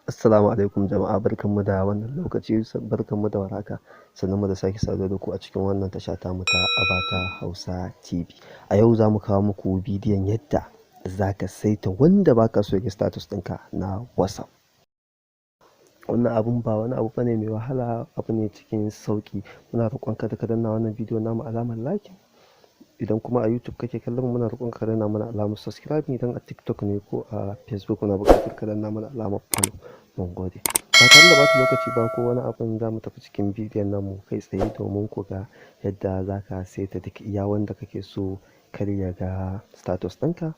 Assalamu alaikum jama'a, barkanmu da wannan lokaci, barkanmu da warhaka, sannunmu da sake saduwa da ku a cikin wannan tasha tamu ta Abata Hausa TV. A yau za mu kawo muku bidiyon yadda za ka saita wanda baka so ya ga status ɗinka na WhatsApp. Wannan abun ba wani abu bane mai wahala, abu ne cikin sauƙi. Muna roƙon ka da ka danna wannan bidiyo namu alamar like. Idan kuma a YouTube kake kallon mu, muna roƙon ka danna mana alamar subscribe. Idan a TikTok ne ko a Facebook, muna buƙatar ka danna mana alamar follow. Mun gode. Ba tare da ɓata lokaci ba ko wani abun, za mu tafi cikin bidiyon namu kai tsaye domin ku ga yadda za ka saita duk iya wanda kake so kar ya ga status ɗinka.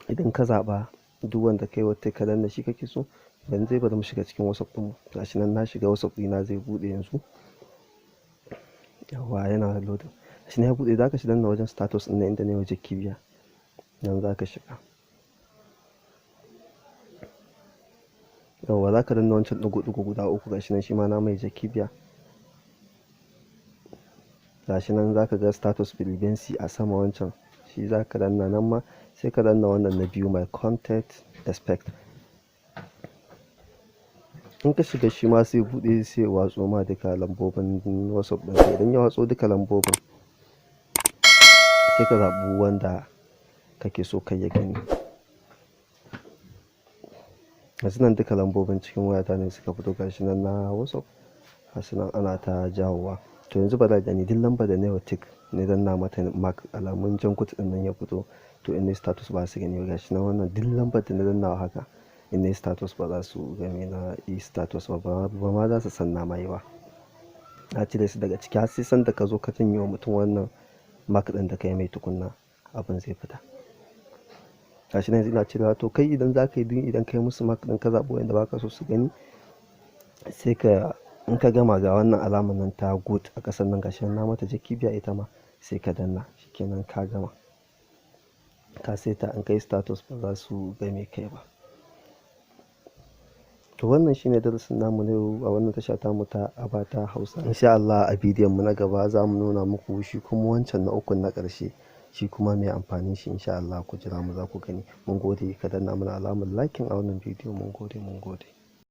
Idan ka zaɓa duk wanda kai wata ka danna shi kake so, yanzu zai bari mu shiga cikin WhatsApp ɗinmu. Gashi nan na shiga WhatsApp ɗina, zai buɗe yanzu. Yawwa, yana loading. Gashi nan ya buɗe, za ka shiga danna wajen status ɗin nan inda na yi wajen kibiya. Nan za ka shiga. Yawwa, za ka danna wancan ɗigo-ɗigo guda uku, gashi nan shi ma na mai jar kibiya. Gashi nan za ka ga status privacy a sama, wancan shi za ka danna. Nan ma sai ka danna wannan na biyu, my contact except. In ka shiga, shi ma sai buɗe, sai ya watso ma duka lambobin WhatsApp ɗinka. Idan ya watso duka lambobin, sai ka zaɓi wanda kake so kai ya gani. Yanzu nan duka lambobin cikin wayata ne suka fito, gashi nan na WhatsApp. Gasu nan ana ta jawowa. To yanzu bara gani, duk lambar da na yi wa tick na danna mata mark, alamun jan kut ɗin nan ya fito, to in nayi status ba su gani ba. Gashi nan, wannan duk lambar da na danna haka, in nayi status ba za su ga me na yi status ba, ba ma za su san na ma yi ba. Na cire su daga ciki har sai sanda ka zo ka janye wa mutum wannan mark ɗin da ka yi mai, tukunna abin zai fita. Gashi nan yanzu ina cirewa. To kai idan za ka yi duk idan ka yi musu mark ɗin, ka zaɓi wanda ba ka so su gani, sai ka in ka gama, ga wannan alamar nan ta good a ƙasan nan, gashi nan na mata jar kibiya ita ma, sai ka danna. Shikenan, ka gama. Ka saita in kai status ba za su ga me kai ba. To wannan shine darasin namu na yau a wannan tasha tamu ta Abata Hausa. Insha Allah a bidiyon mu na gaba za mu nuna muku shi kuma wancan na ukun na ƙarshe, shi kuma mai amfanin shi, insha Allah. Ku jira mu, za ku gani. Mun gode, ka danna mana alamar liking a wannan bidiyo. Mun gode, mun gode.